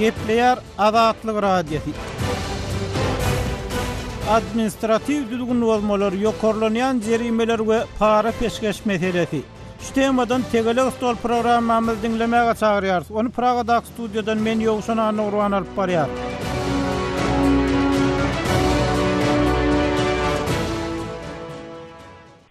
Gepleýär Azatlyk Radiosy. Administratiw düzgün bozmalar, ýokarlanýan jerimeler we para-peşgeş meselesi. Şu temadan Tegelek stol programmamyzy diňlemäge çagyrýarys. Ony Pragadaky studiýadan men Ýowşan Annagurban alyp barýar.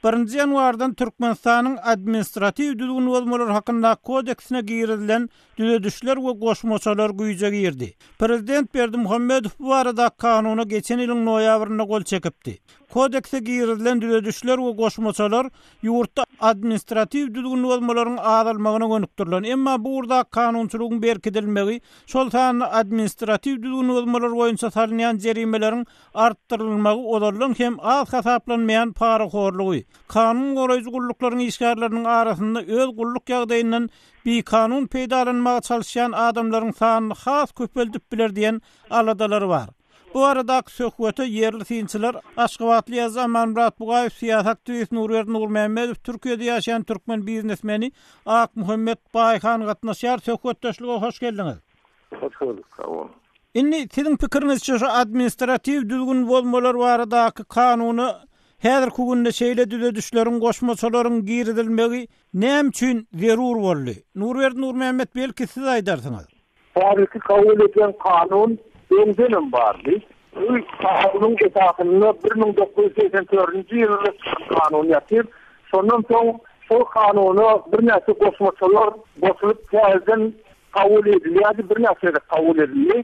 Birinji ýanwardan Türkmenistanyň Administratiw düzgün bozmalar hakyndaky kodeksine girizilen düzedişler we goşmaçalar güýje girdi. Prezident Berdimuhamedow bu baradaky kanuna geçen ýylyň noýabrynda gol çekipdi. Kodekse girizilen düzedişler we goşmaçalar ýurtda administratiw düzgün bozmalaryň azalmagyna gönükdirilen. Emma bu ugurdaky kanunçylygyň berkidilmegi, şol sanda administratiw düzgün bozmalar boýunça salynýan jerimeleriň artdyrylmagy ozaldan hem az hasaplanmaýan parahorlugy, kanun goraýjy gulluklaryň işgärleriniň arasynda öz gulluk ýagdaýyndan bikanun peýdalanmaga çalyşýan adamlaryň sanyny has köpeldip biler diýen aladalar bar. Bu baradaky söhbete ýerli synçylar, aşgabatly ýazyjy Amanmyrat Bugaýew, syýasy aktiwist Nurberdi Nurmämmedow, Türkiýede ýaşaýan türkmen biznesmeni Akmuhammet Baýhan gatnaşýar. Söhbetdeşlige hoş geldiňiz. Hoş gördük, sag boluň. Indi siziň pikiriňizçe şu administratiw düzgün bozmalar baradaky kanuna häzirki günde şeýle düzedişleriň, goşmaçalaryň girizilmegi näme üçin zerur boldy? Nurberdi Nurmämmet belki siz aýdarsyňyz. Häzirki kabul edilen kanun öňdenem bardy. Bu kanunyň esasynda 1984-nji ýylda çykan kanun ýatyr. Şondan soň şol kanuna birnäçe goşmaçalar goşulyp täzeden kabul edilýärdi, birnäçe gezek kabul edildi.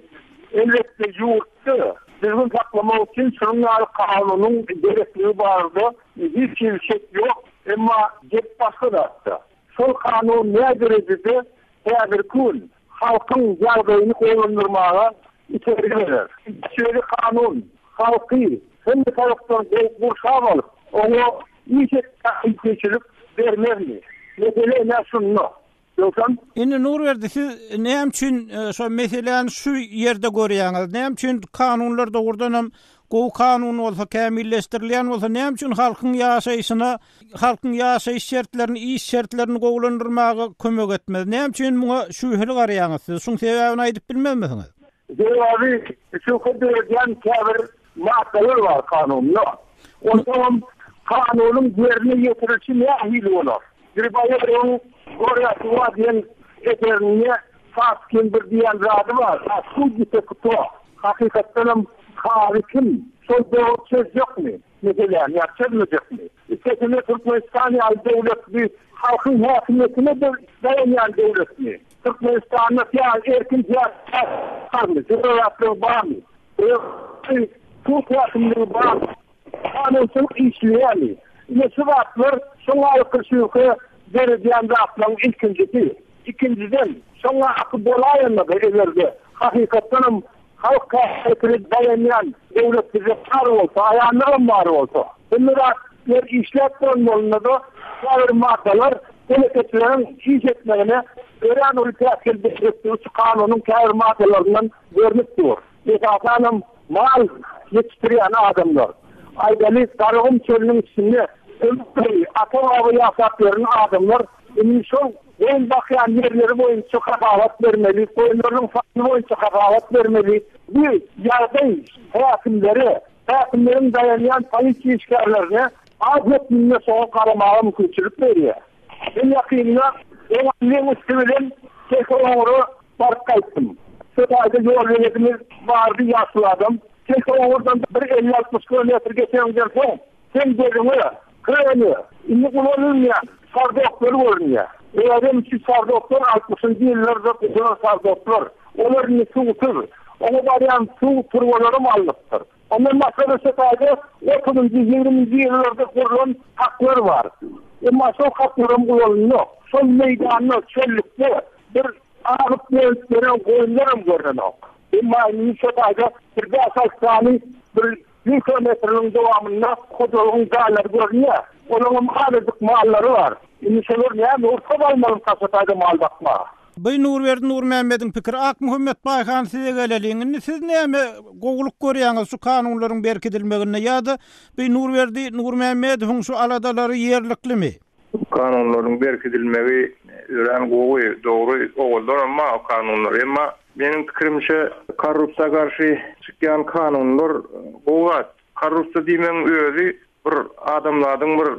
Elbetde, ýurtda düzgün saklamak üçin şunuň ýaly kanunyň gerekligi barada hiç hili şek ýok. Emma gep başga zatda. Şol kanun näderejede häzirki gün halkyň ýagdaýyny gowulandyrmaga itergi berer? Şeýle kanun halky hemme tarapdan gurşap alyp, oňa iş etmäge mümkinçilik bermezmi? Mesele ine şunda. Ýogsam. Indi Nurberdi siz näme üçin şo meseläni şu ýerde görýäňiz? Näme üçin kanunlar dogrudanam gowy kanun bolsa, kämilleşdirilýän bolsa, näme üçin halkyň ýaşaýşyna, halkyň ýaşaýyş şertlerini, iş şertlerini gowulandyrmaga kömek etmez? Näme üçin muňa şübheli garaýaňyz siz? Şuň sebäbini aýdyp bilmezmisiňiz? Sebäbi şübhe döredýän käbir maddalar bar kanunda. Onsoňam kanunyň ýerine ýetirilişi nähili bolar? Griboýedowyň Gorýa suwa diýen eserinde Saskiň bir diýen zady bar, A sudite kto? Hakykatdanam kazy kim? Şol dogry çözjekmi meseläni ýa çözmejekmi? Üstesine Türkmenistan ýaly döwlet bi halkyň häkimiýetine daýanýan döwletmi? Türkmenistanda erkin syýasat barmy? Döwrebaplygy barmy? Sud häkimligi barmy? Kanunçylyk işleýärmi? Ine şu zatlar şoň aýaky şübhe döredýän zatlaryň ilkinjisi. Ikinjiden, şoň aýaky bolaýanda-da eger-de hakykatdanam halk häkimiýetine daýanýan döwlet bizde bar bolsa, aýanlygam bar bolsa, hemme zatlar işläp duran bolanda-da käbir maddalar telekeçileriň iş etmegine örän uly päsgel berjekdigi şu kanunyň käbir maddalaryndan görnüp dur. Esasanam mal ýetişdirýän adamlar. Aýdaly, Garagum çölüniň içinde ömür boýy ata-baba ýaşap ýören adamlar indi şol goýun bakýan ýerleri boýunça hasabat bermeli, goýunlarynyň sany boýunça hasabat bermeli. Bu ýagdaý häkimlere, häkimleriň daýanýan polisiýa işgärlerine az hökmünde şoňa garamaga mümkinçilik berýär. Men ýakynda Oňalyň üsti bilen Keseoňura baryp gaýtdym. Şo taýda ýolbeledimiz bardy, ýaşuly adam. Keseoňurdan bir elli-altmyş kilometr geçeniňden soň, seň gözüňe köne, indi ulanylmaýan sardoblar görünýär. Özem şu sardoblar altmyşynjy ýyllarda gurulan sardoblar. Olar indi suwsuz. Oňa barýan suw turbalaram alnypdyr. Ondan başga-da şu taýda otuzynjy, ýigriminji ýyllarda gurlan kaklar bar. Emma şol kaklaram ulanylnok. Şol meýdanda, çöllükde bir azyk bölüp beren goýunlaram görnenok. Emma indi şu taýda bir bäş-alty sany bir ýüz kilometriniň dowamynda hojalygyň jaýlary görünýär. Olaryňam azajyk mallary bar. Indi şolar näme rugsat almalymyka şu taýda mal bakmaga? Bu Nurberdi Nurmämmediň pikiri. Akmuhammet Baýhan size geleliň. Indi siz näme gowulyk görýäňiz şu kanunlaryň berkidilmeginde ýa-da bu Nurberdi Nurmämmedowyň şu aladalary ýerliklimi? Kanunlaryň berkidilmegi örän gowy, dogry, owaldanam bar o kanunlar. Emma. Meniň pikirimçe, korrupsiýa garşy çykýan kanunlar gowy zat. Korrupsiýa diýmegiň özi bir adamzadyň bir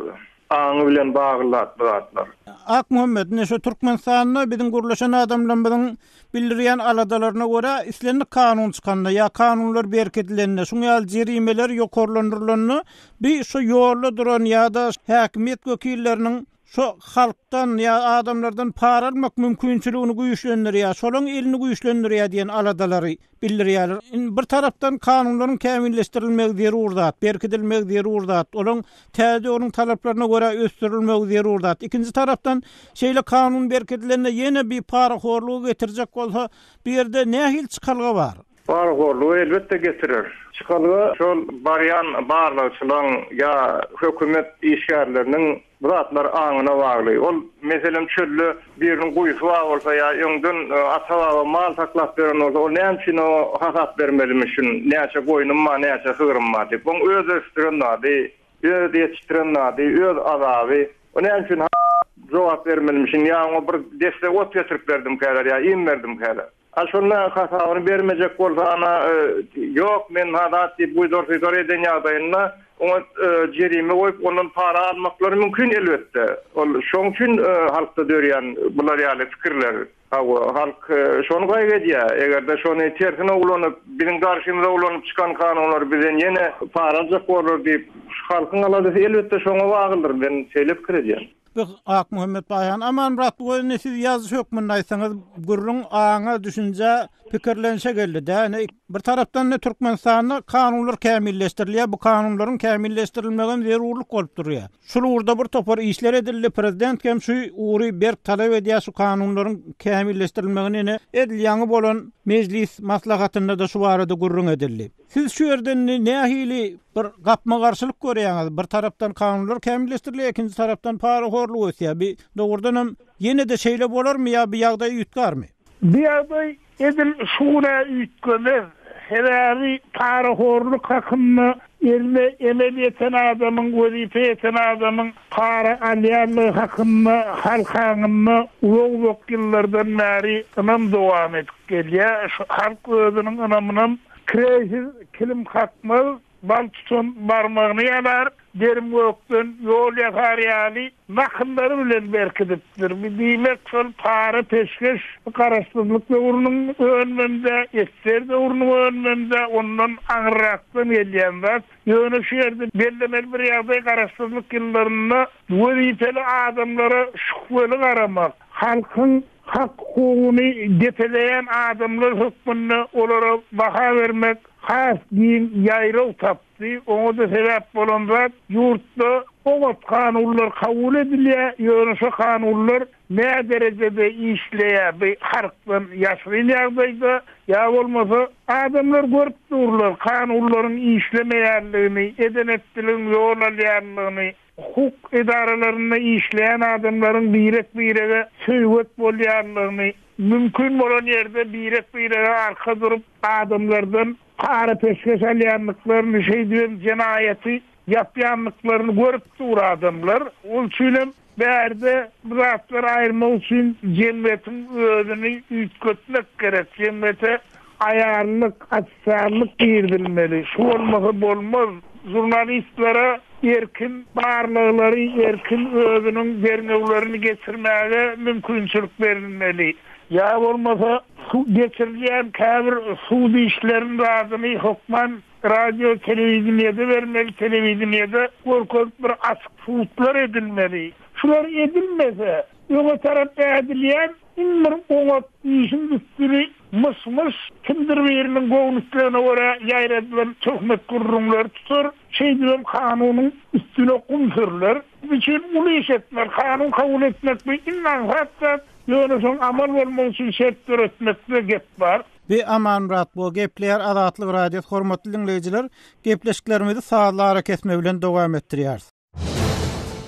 aňy bilen bagly zat bu zatlar. Akmuhammet, ine şu Türkmenistanda biziň gürleşen adamlarymyzyň bildirýän aladalaryna görä, islendik kanun çykanda ýa kanunlar berkidilende, şuň ýaly jerimeler ýokarlandyrylanda, bi şu ýolda duran ýa-da häkimiýet wekilleriniň Şo halkdan ýa adamlardan para almak mümkinçiligini güýçlendirýär, şolaň elini güýçlendirýär diýen aladalary bildirýärler. Indi bir tarapdan kanunlaryň kämilleşdirilmegi zerur zat, berkidilmegi zerur zat, olaň täze döwrüň talaplaryna görä ösdürilmegi zerur zat. Ikinji tarapdan şeýle kanun berkidilende ýene bir parahorlugy getirjek bolsa, bu ýerde nähili çykalga bar? Parahorlugy elbetde getirer. Çykalga şol barýan barlagçylaň ýa hökümet işgärleriniň bu zatlar aňyna bagly. Ol, meselem, çölde biriniň guýusy bar bolsa ýa öňden ata-baba mal saklap beren bolsa, ol näme üçin oňa hasap bermelimişin, näçe goýnum bar, näçe sygrym bar diýip. Oň öz ösdüren zady, öz ýetişdiren zady, öz azaby. O näme üçin jogap bermelimişin ýa oňa bir desse ot getirip berdimkäler ýa iým berdimkäler. A şonda hasabyny bermejek bolsa ana ýok men ha zat diýip buýdar-suýdar eden ýagdaýynda oňa jerime goýup ondan para almaklary mümkin elbetde. Ol şoň üçin halkda dörýän bular ýaly pikirler. Hawa halk şony gaýgy edýär. Egerde şony tersine ulanyp biziň garşymyza ulanyp çykan kanunlary bizden ýene para aljak borlar diýip halkyň aladasy elbetde şoňa baglydyr men şeýle pikir edýän. Bu Akmuhammet Baýhan Amanmyrat bu indi siz ýazyjy hökmünde aýtsaňyz gürrüň aňa, düşünjä, pikirlenişe geldi-dä. Ine bir tarapdan-da Türkmenistanda kanunlar kämilleşdirilýär. Bu kanunlaryň kämilleşdirilmegi hem zerurlyk bolup durýar. Şul ugurda bir topar işler edildi. Prezident hem şu ugry berk talap edýär, şu kanunlaryň kämilleşdirilmegini ine edil ýaňy bolan mejlis maslahatynda-da şu barada gürrüň edildi. Siz şu ýerde indi nähili bir gapma-garşylyk görýäňiz? Bir tarapdan kanunlar kämilleşdirilýär, ikinji tarapdan parahorluk ösýär. Bi dogrudanam ýene-de şeýle bolarmy ýa bi ýagdaý üýtgärmi? Bu ýagdaý edil şu gün-ä üýtgemez. Sebäbi parahorluk hakynda eline emel ýeten adamyň, wezipe ýeten adamyň para alýanlygy hakynda halk aňynda uzak-uzak ýyllardan bäri ynam dowam edip gelýär. Şu halk özüniň ynamynam Kireýsiz kilim kakmaz, bal tutan barmagyny ýalar, derim gökden ýol ýasar ýaly nakyllary bilen berkidipdir. Bu diýmek şol para-peşgeş Garaşsyzlyk döwrüniň önümem-dä, ssr döwrüniň önümem-dä, ondan aňyrrakdan gelýän zat. Ýöne şu ýerde bellemeli bir ýagdaý Garaşsyzlyk ýyllarynda wezipeli adamlara şübheli garamak, halkyň Hak-hukugyny depeleýän adamlar hökmünde olara baha bermek has giň ýaýraw tapdy. Oňa-da sebäp bolan zat, ýurtda oňat kanunlar kabul edilýär, ýöne şo kanunlar näderejede işleýär, bu halkdan ýaşyryn ýagdaýda, ýa bolmasa adamlar görüp durlar kanunlaryň işlemeýänligini, eden-etdiligiň ýol alýanlygyny. Hukuk edaralarynda işleýän adamlaryň birek-birege söýget bolýanlygyny, mümkin bolan ýerde birek-birege arka durup, adamlardan para-peşgeş alýandyklaryny, şeýdibem jenaýaty ýapýandyklaryny görüp dur adamlar. Ol üçinem bärde bu zatlary aýyrmak üçin jemgyýetiň özüni üýtgetmek gerek. Jemgyýete aýanlyk, açyşanlyk girizilmeli. Şu bolmasa bolmaz. Žurnalistlere erkin barlaglary, erkin özüniň derňewlerini geçirmäge mümkinçilik berilmeli. Ýa bolmasa geçirilýän käbir sud işleriniň zadyny hökman radio, telewideniýede bermeli, telewideniýede görkezip bir açyk sudlar edilmeli. Şular edilmese, öňe tarap ädilýän Iň bir oňat işiň üstüni myş-myş, kimdir biriniň göwün islegine görä ýaýradylan töhmet gürrüňleri tutar, şeýdibem kanunyň üstüne gum sürler. Üçin uly iş etmeli. Kanun kabul etmek bu iň aňsat zat, ýöne şoň amal bolmagy üçin şert döretmekde gep bar. Bi Amanmyrat bu gepleýär Azatlyk Radiosy hormatly diňleýjiler gepleşiklerimizi sazly arakesme bilen dowam etdirýäris.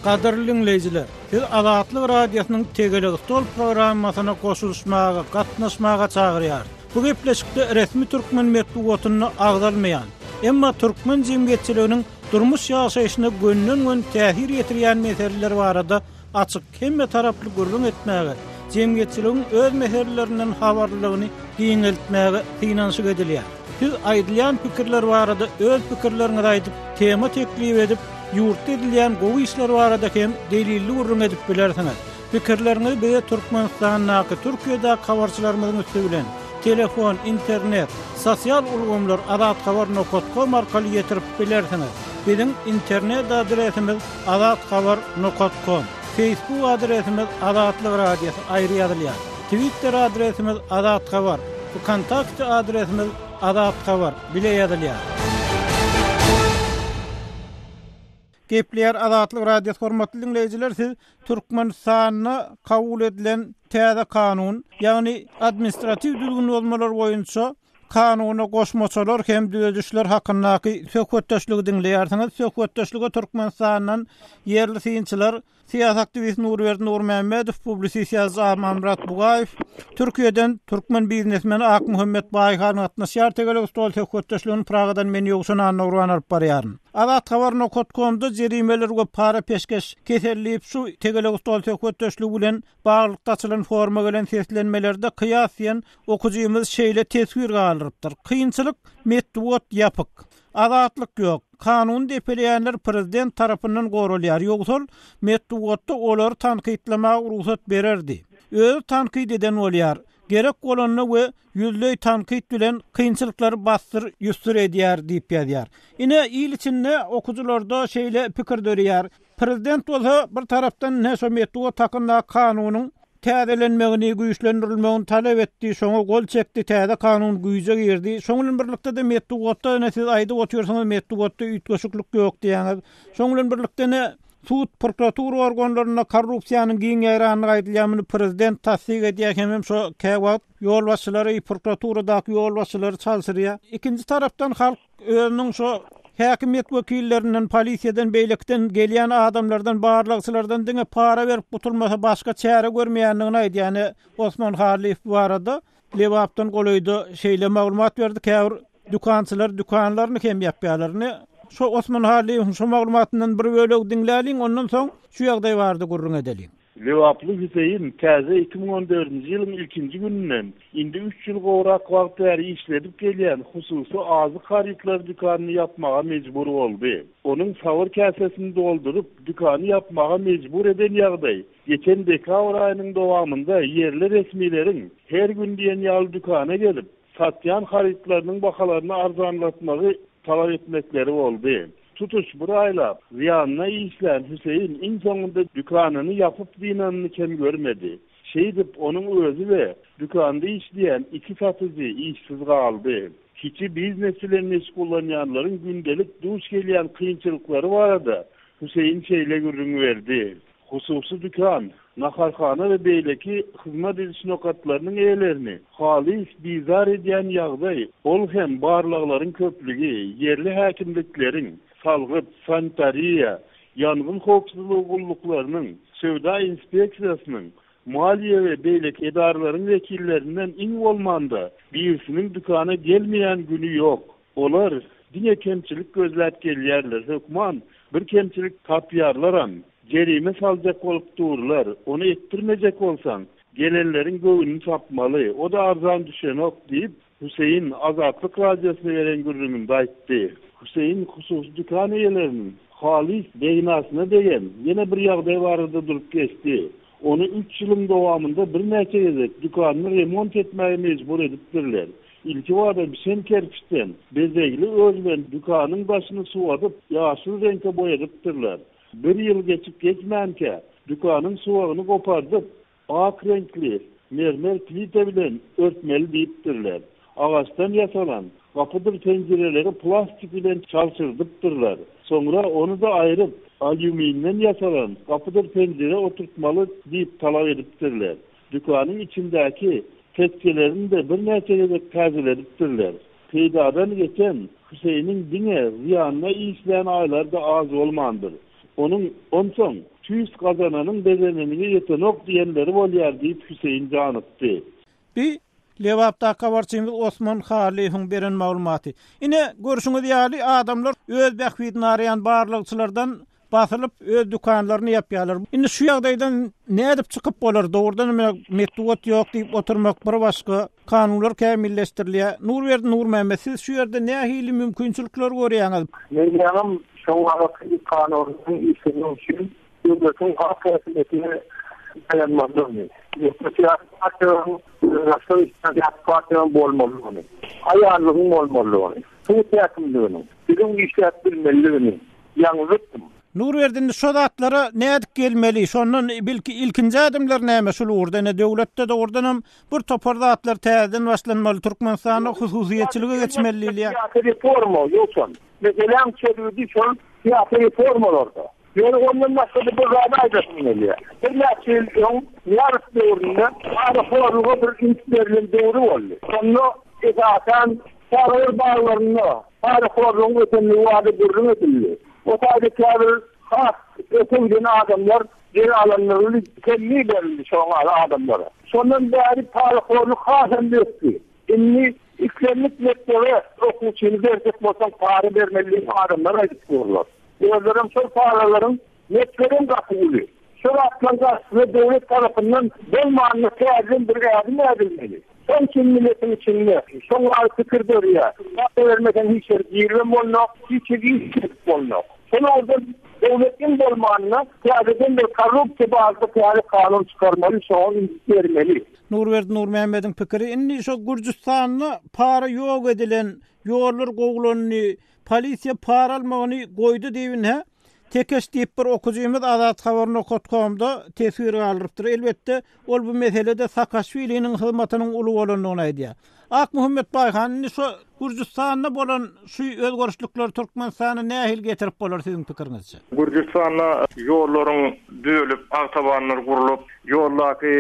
Gadyrly diňleýjiler, sizi Azatlyk Radiosynyň Tegelek stol programmasyna goşulyşmaga, gatnaşmaga çagyrýarys. Bu gepleşikde resmi türkmen metbugatynda agzalmaýan, emma türkmen jemgyýetçiliginiň durmuş ýaşaýşyna gönden-göni täsir ýetirýän meseleler barada açyk, hemmetaraply gürrüň etmäge, jemgyýetçiligiň öz meselelerinden habarlylygyny. giňeltmäge synanyşyk edilýär. Siz aýdylýan pikirler barada öz pikirleriňizi aýdyp, tema teklip edip, ýurtda edilýän gowy işler barada hem delilli gürrüň edip bilersiňiz. Pikirleriňizi bize Türkmenistandaky, Türkiýedäki habarçylarymyzyň üsti bilen, telefon, internet, sosial ulgamlar azathabar nokat kom arkaly ýetirip bilersiňiz. Biziň internet adresimiz azathabar nokat kom. Facebook adresimiz Azatlyk Radiosy aýry ýazylýar. Twitter adresimiz Azathabar. Wkontakte adresimiz Azathabar bile ýazylýar. Gepleýär Azatlyk Radiosy hormatly diňleýjiler siz Türkmenistanda kabul edilen täze kanun ýagny administratiw düzgün bozmalar boýunça kanuna goşmaçalar hem düzedişler hakyndaky söhbetdeşligi diňleýärsiňiz. Söhbetdeşlige Türkmenistandan ýerli synçylar Syýasy aktiwist Nurberdi Nurmämmedow, publisist ýazyjy Amanmyrat Bugaýew, Türkiýeden türkmen biznesmeni Akmuhammet Baýhan gatnaşýar. Tegelek stol söhbetdeşligini Pragadan men Ýowşan Annagurban alyp barýaryn. Azathabar nokat komda jerimeler we para-peşgeş kesel diýip şu tegelek stol söhbetdeşligi bilen baglylykda açylan foruma gelen seslenmelerde Kyýas diýen okyjymyz şeýle teswir galdyrypdyr, Kynçylyk, metbugat ýapyk. Azatlyk ýok. Kanuny depeleýänler prezident tarapyndan goralýar. Ýogsal, metbugatda olary tankytlamaga rugsat bererdi. Özi tankyt eden bolýar. Gerek bolanda we ýüzleý tankyt bilen kynçylyklary bassyr-ýussur edýär diýip ýazýar. Ine, il içinde okyjylarda şeýle pikir döreýär. Prezident bolsa bir tarapdan ine şo metbugat hakyndaky kanunyň täzelenmegini, güýçlendirilmegini talap etdi, şoňa gol çekdi, täze kanun güýje girdi. Şoň bilen birlikde-de metbugatda ine siz aýdyp otyrsyňyz, metbugatda üýtgeşiklik ýok diýýäňiz. Şoň bilen birlikde ine sud, prokuratura organlarynda korrupsiýanyň giň ýaýrandygy aýdylýar, muny prezident tassyk edýär hemem şo käwagt ýolbaşçylary, prokuraturadaky ýolbaşçylary çalşyrýar. Ikinji tarapdan halk özüniň şo häkimiýet wekillerinden, polisiýadan, beýlekiden gelýän adamlardan, barlagçylardan diňe para berip gutulmasa başga çäre görmeýändigini aýdýar. Ine, Osman Hallyýew bu barada Lebapdan golaýda şeýle maglumat berdi, käbir dükançylar dükanlaryny hem ýapýarlar. Ine, şo Osman Hallyýewiň şo maglumatyndan bir bölegi diňläliň, ondan soň şu ýagdaý barada gürrüň edeliň. Lebaply Hüseýin täze 2014-nji ýylyň ilkinji gününden, indi üç ýyl gowrak wagt bäri işledip gelýän hususy azyk harytlary dükanyny ýapmaga mejbur boldy. Onuň sabyr käsesini dolduryp, dükany ýapmaga mejbur eden ýagdaý geçen dekabr aýynyň dowamynda ýerli resmileriň her gün diýen ýaly dükana gelip, satýan harytlarynyň bahalaryny arzanlatmagy talap etmekleri boldy. Tutuş bir aýlap zyýanyna işlän Hüseýin iň soňunda dükanyny ýapyp dynanyny kem görmedi. Şeýdip, onuň özi we dükanda işleýän iki satyjy işsiz galdy. Kiçi biznes bilen meşgullanýanlaryň gündelik duş gelýän kynçylyklary barada Hüseýin şeýle gürrüň berdi. Hususy dükan, naharhana we beýleki hyzmat ediş nokatlarynyň eýelerini halys bizar edýän ýagdaý, ol hem barlaglaryň köplügi, ýerli häkimlikleriň, salgyt, sanitariýa, ýangyn howpsuzlygy gulluklarynyň, söwda inspeksiýasynyň, maliýe we beýleki edaralaryň wekillerinden iň bolmanda birisiniň dükana gelmeýän güni ýok. Olar diňe kemçilik gözläp gelýärler, hökman bir kemçilik tapýarlaram. Jerime saljak bolup durlar, ony etdirmejek bolsaň, gelenleriň göwnüni tapmaly, o-da arzan düşenok diýip, Hüseýin Azatlyk Radiosyna beren gürrüňinde aýtdy. Hüseýin hususy dükan eýeleriniň halys degnasyna degen ýene bir ýagdaý barada durup geçdi. Ony üç ýylyň dowamynda birnäçe gezek dükanyny remont etmäge mejbur edipdirler. Ilkibada bişen kerpiçden bezegli örülen dükanyň daşyny suwadyp, ýaşyl reňke boýadypdyrlar. Bir ýyl geçip-geçmänkä, dükanyň suwagyny gopardyp, ak reňkli mermer plita bilen örtmeli diýipdirler. Agaçdan ýasalan gapydyr penjireleri plastik bilen çalşyrdypdyrlar. Soňra ony-da aýryp, alýuminden ýasalan gapydyr penjire oturtmaly diýip talap edipdirler. Dükanyň içindäki tekjelerini-de birnäçe gezek täzeledipdirler. Peýdadan geçen Hüseýiniň diňe zyýanyna işlän aýlary-da az bolmandyr. Onuň, Onsoň, tüýs gazananyň bezeneniňe ýetenok diýenleri bolýar diýip, Hüseýin janykdy. Bi Lebapdaky habarçymyz Osman Hallyýewiň beren maglumaty. Ine, görşüňiz ýaly, adamlar öz bähbidini araýan barlagçylardan. basylyp, öz dükanlaryny ýapýarlar. Indi şu ýagdaýdan nädip çykyp bolar? Dogrudan hem metbugat ýok diýip oturmak bir başga, kanunlar kämilleşdirilýär. Nurberdi Nurmämmet, siz şu ýerde nähili mümkinçilikleri görýäňiz? Men ýaňam şoň wagtky kanunyň işlemegi üçin döwletiň halk häkimiýetine daýanmalydygyny, ýöne syýasy partiýalaryň özbaşdak işleýän syýasy partiýalaryň bolmalydygyny, aýanlygyň bolmalydygyny, sud häkimliginiň düzüw işläp bilmelidigini ýaňzytdym. Nurberdi indi şo zatlara nädip gelmeli? Şondan belki ilkinji ädimler näme şul ugurda? Ine döwletde dogrudanam bir topar zatlar täzeden başlanmaly, Türkmenistanda hususyýetçilige geçmeli diýilýär. Syýasy reforma ýogsam. Meseläň çözgüdi şol syýasy reformalarda. Ýöne ondan başga-da bir zady aýdasym gelýär. Birnäçe ýyl öň Nyýazow döwründe parahorluga bir üns berlen döwri boldy. Şonda esasan çagalar baglarynda parahorlugyň ösenligi barada gürrüň edildi. O taýda käbir has öte giden adamlar jezalandyryldy, temmi berildi şoň ýaly adamlara. Şondan bäri parahorluk hasam ösdi. Indi islendik mekdebe okuwçyny berjek bolsaň para bermeli diýip adamlar aýdyp durlar. Özlerem şol paralaryň möçberem gaty uly. Şo zatlaryň garşysyna döwlet tarapyndan bolmanda täzeden bir ädim ädilmeli. Şoň üçin milletiň içinde şoň ýaly pikir dörýär. Para bermeseň hiç ýere giribem bolnok, hiç ýere iş edip bolnok. Şol ugurdan döwlet iň bolmanda täzeden bir korrupsiýa barada täze kanun çykarmaly, şoňa üns bermeli. Nurberdi Nurmämmediň pikiri, indi şo Gürjüstanda para ýok edilen, ýollar gowulandy, Polisiýa para almagyny goýdy diýip ine, Tekeş diýip bir okyjymyz Azathabar nokat komda teswir galdyrypdyr. Elbetde, ol bu meselede Saakaşwiliniň hyzmatynyň uly bolandygyny aýdýar. Akmuhammet Baýhan, indi şu Gürjüstanda bolan şu özgerişlikleri Türkmenistana nähili getirip bolar siziň pikiriňizçe? Gürjüstanda ýollaryň düzelip, awtobanlar gurlup, ýoldaky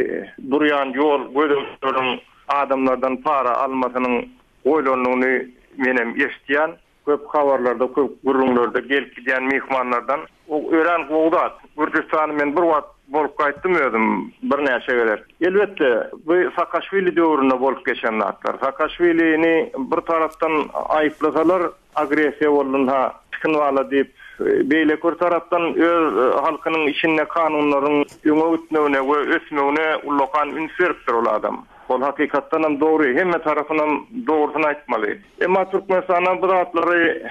durýan ýol gözegçileriň adamlardan para almasynyň goýlandygyny menem eşitýän. Köp habarlarda, köp gürrüňlerde gelip gidýän myhmanlardan. O örän gowy zat. Gürjüstany men bir wagt bolup gaýtdym özüm birnäçe gezek. Elbetde, bu Saakaşwili döwründe bolup geçen zatlar. Saakaşwilini bir tarapdan aýyplasalar, agressiýa boldy-ha, çikin bala diýip, beýleki bir tarapdan öz halkynyň içinde kanunlaryň öňe gitmegine we ösmegine ullakan üns beripdir ol adam. Ol hakykatdanam dogry, hemme tarapynam dogrusyny aýtmaly. Emma Türkmenistana bu zatlary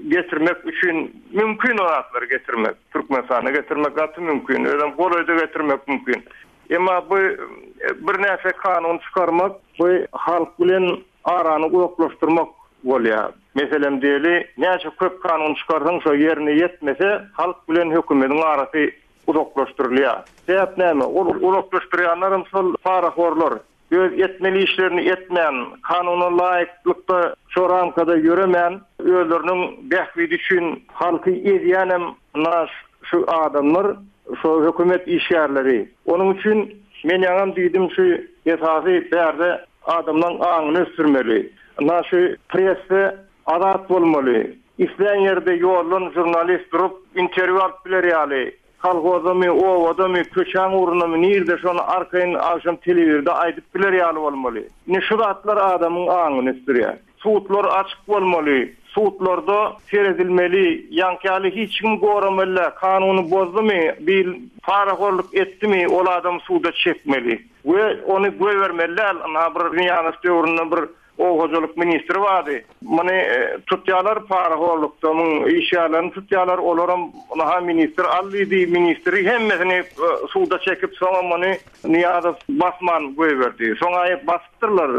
getirmek üçin mümkin o zatlary getirmek. Türkmenistana getirmek gaty mümkin, özem golaýda getirmek mümkin. Emma bu birnäçe kanun çykarmak bu halk bilen arany uzaklaşdyrmak bolýar. Meselem diýeli, näçe köp kanun çykarsaň şo ýerine ýetmese halk bilen hökümediň arasy uzaklaşdyrylýar. Sebäp näme? Ol uzaklaşdyrýanlaram şol parahorlar. Öz etmeli işlerini etmän, kanuna laýyklykda şo ramkada ýöremän, özleriniň bähbidi üçin halky ezýänem ynha şu adamlar, şo hökümet işgärleri. Onuň üçin men ýaňam diýdim şu esasy bärde adamlaň aňyny ösdürmeli. Ynha şu presse Azat bolmaly. Islän ýerde ýoldan žurnalist durup interwýu alyp biler ýaly. Kolhozdamy, obadamy, köçäň ugrundamy, nirde şony arkaýyn agşam telewizorda aýdyp biler ýaly bolmaly. Indi şu zatlar adamyň aňyny ösdürýär. Sudlar açyk bolmaly. Sudlarda seredilmeli. Ýaňky ýaly hiç kim goramaly däl. Kanuny bozdumy, bir parahorluk etdimi, ol adamy suda çekmeli. We ony goýbermeli däl. Ynha bir Nyýazow döwründe bir Oba hojalyk ministri bardy. Muny tutýarlar parahorlukda, muň işgärlerini tutýarlar, olaram ynha ministr al diýdi, ministri hemmesini suda çekip, soňam muny Nyýazow basman goýberdi. Soň aýy basypdyrlar,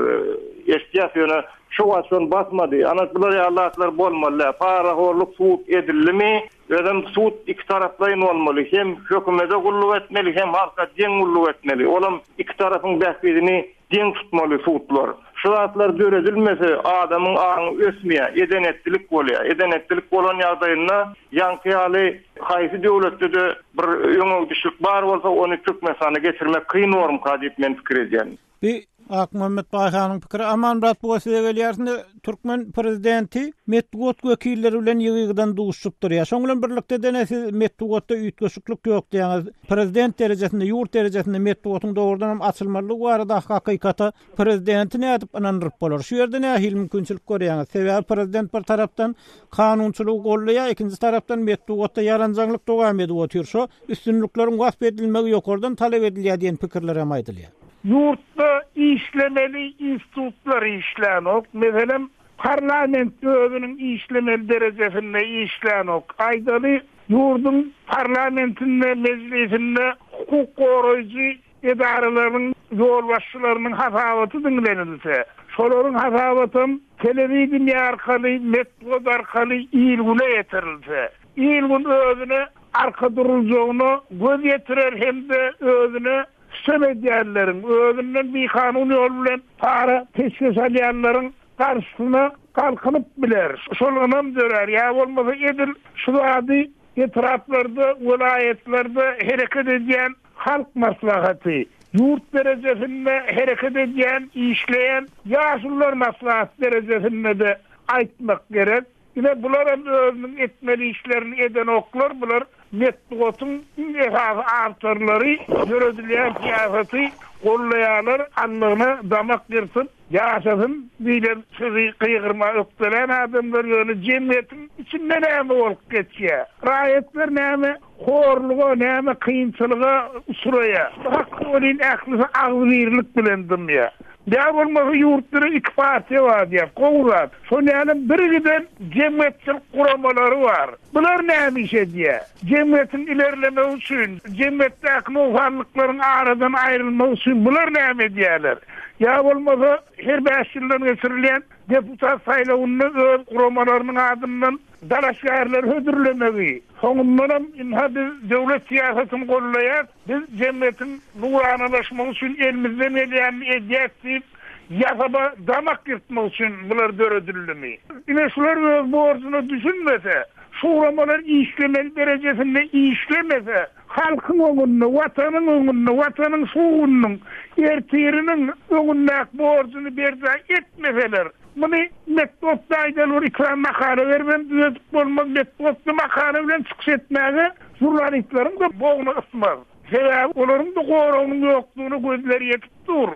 eşitýäs, ýöne şu wagt şony basmady. Ana bular ýaly zatlar bolmaly däl. Parahorluk sud edildimi, özem sud ikitaraplaýyn bolmaly, hem hökümede gulluk etmeli, hem halka deň gulluk etmeli. Olam iki tarapyň bähbidini Deň tutmaly sudlar. Şu zatlar döredilmese adamyň aňy ösmeýär, eden-etdilik bolýar. Eden-etdilik bolan ýagdaýynda ýaňky ýaly haýsy döwletde-de bir öňegidişlik bar bolsa ony Türkmenistana getirmek kyn bormyka diýip men pikir edýän. Bi. Akmuhammet Baýhanyň pikiri. Amanmyrat buga size gelýäris. Indi türkmen prezidenti metbugat wekilleri bilen ýygy-ýygydan duşuşyp durýar. Şoň bilen birlikde-de ine siz metbugatda üýtgeşiklik ýok diýýäňiz. Prezident derejesinde, ýurt derejesinde metbugatyň dogrudan hem açylmalydygy baradaky hakykata prezidenti nädip ynandyryp bolar? Şu ýerde nähili mümkinçilik görýäňiz? Sebäbi prezident bir tarapdan kanunçylygy goldaýar, ikinji tarapdan metbugatda ýaranjaňlyk dowam edip otyr. Şo üstünlikleriň wasp edilmegi ýokardan talap edilýär diýen pikirler hem aýdylýar. Ýurtda işlemeli institutlar işlänok. Meselem, parlament özüniň işlemeli derejesinde işlänok. Aýdaly, ýurduň parlamentinde, mejlisinde hukuk goraýjy edaralaryň ýolbaşçylarynyň hasabaty diňlenilse, şolaryň hasabatam telewideniýe arkaly, metbugat arkaly il-güne ýetirilse, il-gün özüne arka duruljagyna göz ýetirer hem-de özüne sütem edýänleriň, özünden bikanun ýol bilen para, peşgeş alýanlaryň garşysyna galkynyp biler. Şol ynam dörär. Ýa bolmasa edil şu zady etraplarda, welaýatlarda hereket edýän Halk Maslahaty, ýurt derejesinde hereket edýän, işleýän Ýaşulular Maslahaty derejesinde-de aýtmak gerek. Ine, bularam özüniň etmeli işlerini edenoklar, bular metbugatyň iň esasy awtorlary, ýöredilýän syýasaty gollaýarlar, alnyna damak ýyrtyp, Ýaşasyn diýlen sözi gygyrma ökdelän adamlar ýöne jemgyýetiň içinde näme bolup geçýär? Raýatlar näme horluga, näme kynçylyga uçraýar? Bu hakda welin ählisi agzybirlik bilen dymýar. Ýa bolmasa ýurtda iki partiýa bar diýýär. Gowy zat. Şol ýalam birgiden jemgyýetçilik guramalary bar. Bular näme iş edýär? Jemgyýetiň ilerlemegi üçin, jemgyýetdäki nogsanlyklaryň aradan aýrylmagy üçin bular näme edýärler? Ýa bolmasa her bäş ýyldan geçirilýän deputat saýlawynda öz guramalarynyň adyndan dalaşgärleri hödürlemegi, soňundanam ynha biz döwlet syýasatyny gollaýas, biz jemgyýetiň nuranalaşmagy üçin elimizden gelýänini edýäs diýip, ýasama damak ýyrtmak üçin bular döredildimi? Ine şular öz borjuna düşünmese, şu guramalar işlemeli derejesinde işlemese, halkyň öňünde, Watanyň öňünde, Watanyň şu gününiň, ertiriniň öňündäki borjuny berjaý etmeseler, muny metbugatda aýdaly bir iki sany makala beribem düzedip bolmaz, metbugatda makala bilen çykyş etmäge žurnalistleriň-de bogny ysmaz. Sebäbi olaryň-da goragynyň ýokdugyna gözleri ýetip dur.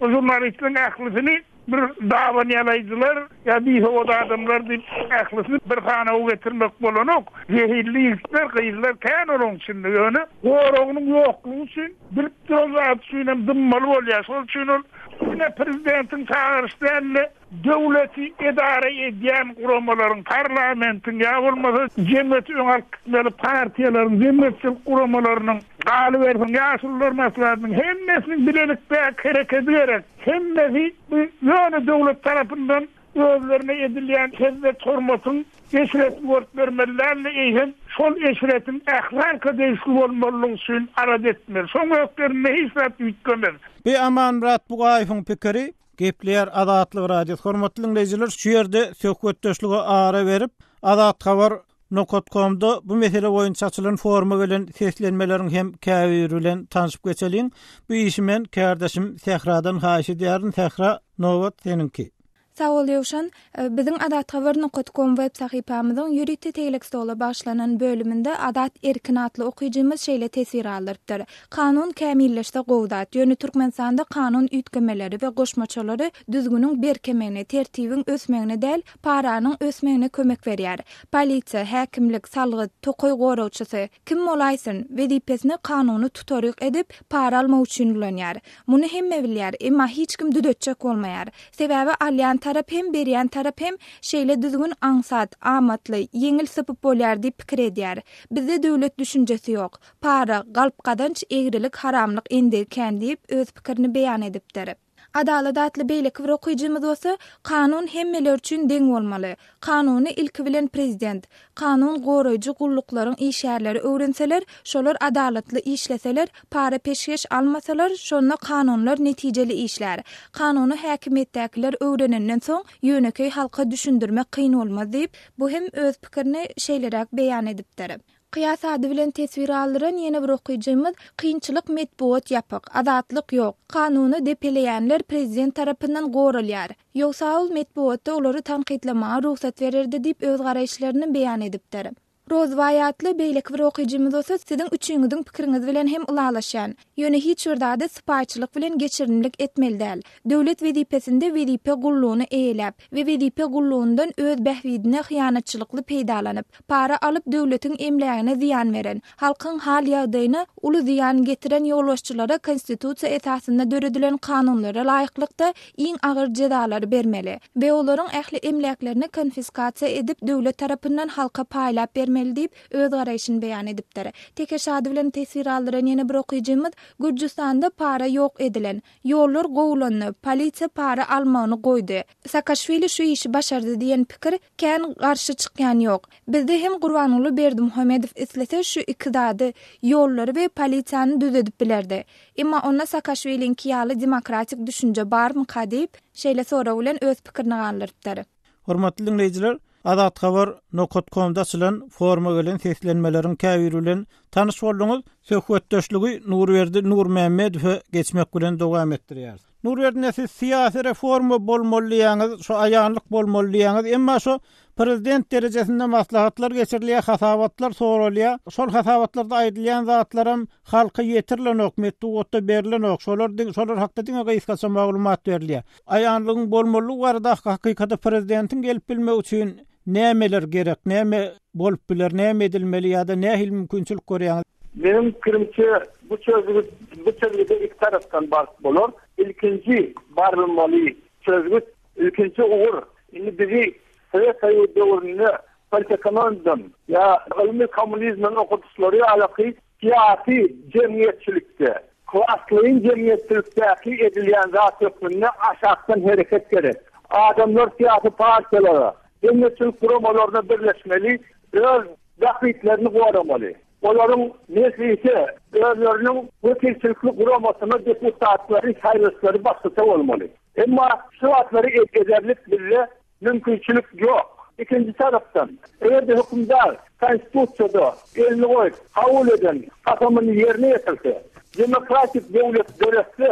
O žurnalistleriň ählisini Bir daban ýalaýjylar ýa bisowat adamlar diýip ählisini bir sanawa getirmek bolanok. Zehinli ýigitler, gyzlar kän olaň içinde. Ýöne goragynyň ýoklugy üçin, bilip duran zady üçin hem dymmaly bolýar. Şol üçin ol diňe prezidentiň çagyryşy däl-de, döwleti edara edýän guramalaryň, parlamentiň ýa bolmasa jemgyýeti öňe alyp gitmeli partiýalaryň, jemgyýetçilik guramalarynyň, galybersin, ýaşulular maslahatynyň hemmesiniň bilelikdäki herekedi gerek. Hemmesi bu ýöne döwlet tarapyndan özlerine edilýän hezzet-hormatyň eşretini görüp bermeli däl-de, eýsem, şol eşretiň ähli halka degişli bolmalydygy üçin alada etmeli. Şoň öklerinde hiç zat üýtgemez. Bu Amanmyrat Bugaýewiň pikiri. Gepleýär Azatlyk Radiosy. Hormatly diňleýjiler, şu ýerde söhbetdeşlige ara berip, Azat Habar Nokat komda bu mesele boýunça açylan foruma gelen seslenmeleriň hem käbiri bilen tanşyp geçeliň. Bu işi men kärdeşim Sähradan haýyş edýärin. Sähra, nobat seniňki. Sag bol Ýowşan. Biziň Azathabar nokat kom web sahypamyzyň ýörite tegelek stola bagyşlanan bölüminde Azat Erkin atly okyjymyz şeýle teswir galdyrypdyr, Kanun kämilleşse gowy zat, ýöne Türkmenistanda kanun üýtgemeleri we goşmaçalary düzgüniň berkemegine, tertibiň ösmegine däl, paranyň ösmegine kömek berýär. Polisiýa, häkimlik, salgyt, tokaý goragçysy, kim bolaýsyn, wezipesini kanuny tutaryk edip, para almak üçin ulanýar. Muny hemme bilýär, emma hiç kim düzetjek bolmaýar. Sebäbi alýan tarap hem, berýän tarap hem şeýle düzgün aňsat, amatly, ýeňil sypyp bolýar diýip pikir edýär. Bizde döwlet düşünjesi ýok. Para, galp gazanç, egrilik, haramlyk endigi kän diýip, öz pikirini beýan edipdir. Adalat atly beýleki bir okyjymyz bolsa, Kanun hemmeler üçin deň bolmaly. Kanuny ilki bilen prezident, kanun goraýjy gulluklaryň işgärleri öwrenseler, şolar adalatly işleseler, para-peşgeş almasalar, şonda kanunlar netijeli işlär. Kanuny häkimiýetdäkiler öwrenenden soň, ýönekeý halka düşündirmek kyn bolmaz diýip, bu hem öz pikirini şeýleräk beýan edipdir. Kyýas ady bilen teswir galdyran ýene bir okyjymyz, Kynçylyk metbugat ýapyk, azatlyk ýok, kanuny depeleýänler prezident tarapyndan goralýar. Ýogsa ol metbugatda olary tankytlamaga rugsat bererdi diýip öz garaýyşlaryny beýan edipdir. Rozbaý atly beýleki bir okyjymyz bolsa siziň üçüňiziň pikiriňiz bilen hem ylalaşýan. Ýöne hiç bir zady sypaýyçylyk bilen geçirimlilik etmeli däl. Döwlet wezipesinde wezipe gullugyny eýeläp we wezipe gullugyndan öz bähbidine hyýanatçylykly peýdalanyp, para alyp döwletiň emlägine zyýan beren, halkyň hal-ýagdaýyna uly zyýan getiren ýolbaşçylara konstitusiýa esasynda döredilen kanunlara laýyklykda iň agyr jezalary bermeli we olaryň ähli emläklerini konfiskasiýa edip döwlet tarapyndan halka paýlap bermeli diýip öz garaýşyny beýan edipdir. Tekeş ady bilen teswir galdyran ýene bir okyjymyz Gürjüstanda para ýok edilen. Ýollar gowulandy, polisiýa para almagyny goýdy. Sakaşwili şu işi başardy diýen pikir kän garşy çykýan ýok. Bizde hem Gurbanguly Berdimuhamedow islese şu iki zady, ýollary we polisiýany düzedip bilerdi. Emma onda Sakaşwiliňki ýaly demokratik düşünje barmyka diýip, şeýle sorag bilen öz pikirini galdyrypdyr. Hormatly diňleýjiler, Azathabar nokat komda açylan foruma gelen seslenmeleriň käbiri bilen tanyş bolduňyz. Söhbetdeşligi Nurberdi Nurmämmedowa geçmek bilen dowam etdirýäris. Nurberdi ine siz syýasy reforma bolmaly diýýäňiz, şo aýanlyk bolmaly diýýäňiz, emma şo prezident derejesinde maslahatlar geçirilýär, hasabatlar soralýar. Şol hasabatlarda aýdylýan zatlaram halka ýetirilenok, metbugatda berilenok. Şolar şolar hakda diňe gysgaça maglumat berilýär. Aýanlygyň bolmalylygy baradaky hakykata prezidentiň gelip bilmegi üçin nämeler gerek, näme bolup biler, näme edilmeli ýa-da nähili mümkinçilik görýäňiz? Meniň pikirimçe, bu çözgüt bu çözgüde iki tarapdan baryp bolar. Ilkinji barylmaly çözgüt, ilkinji ugur, indi bizi Sowet Soýuzy döwründe politekonomiýadan ýa ylmy kommunizmden okadyşlary ýalyky syýasy jemgyýetçilikde, klaslaýyn jemgyýetçilikdäki edilýän zat hökmünde aşakdan hereket gerek. Adamlar syýasy partiýalara, jemgyýetçilik guramalaryna birleşmeli, öz bähbitlerini goramaly. Olaryň mejlise, özleriniň wekilçilikli guramasyna deputatlary saýlaşlary başgaça bolmaly. Emma şu zatlary ederlik bizde Mümkinçilik ýok. Ikinji tarapdan, eger-de hökümdar Konstitusiýada elini goýup, kabul eden kasamyny ýerine ýetirse, demokratik döwlet döretse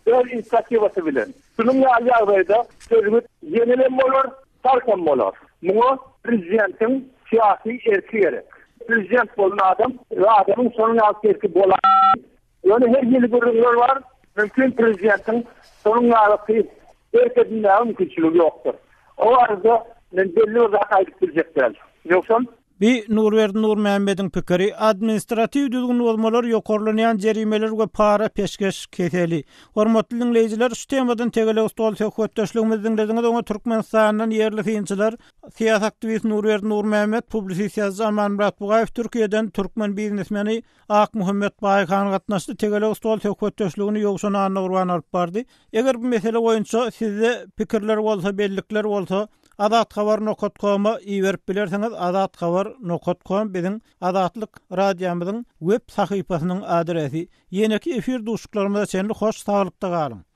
öz inisiatiwasy bilen, şunuň ýaly ýagdaýda çözgüt ýeňilem bolar, çaltam bolar. Muňa prezidentiň syýasy erki gerek. Prezident bolan adam, adamyň şonuň ýaly erki bolaýmaly. Ýöne her hili gürrüňler bar, mümkin prezidentiň şonuň ýaly erk edinmäge mümkinçiligi ýokdur. O barada men belli bir zat aýdyp biljek däl. Ýogsam. Bi Nurberdi Nurmämmediň pikiri, administratiw düzgün bozmalar, ýokarlanýan jerimeler we para peşgeş keseli. Hormatly diňleýjiler, şu temadan tegelek stol söhbetdeşligimizi diňlediňiz, oňa Türkmenistandan ýerli synçylar, syýasy aktiwist Nurberdi Nurmämmet, publisist ýazyjy Amanmyrat Bugaýew, Türkiýeden türkmen biznesmeni Akmuhammet Baýhan gatnaşdy. Tegelek stol söhbetdeşligini Ýowşan Annagurban alyp bardy. Eger bu mesele boýunça sizde pikirler bolsa, bellikler bolsa, azathabar nokat koma iberip bilersiňiz. Azathabar nokat kom biziň Azatlyk Radiomyzyň web sahypasynyň adresi. Ýeneki efir duşuşyklarymyza çenli hoş saglykda galyň!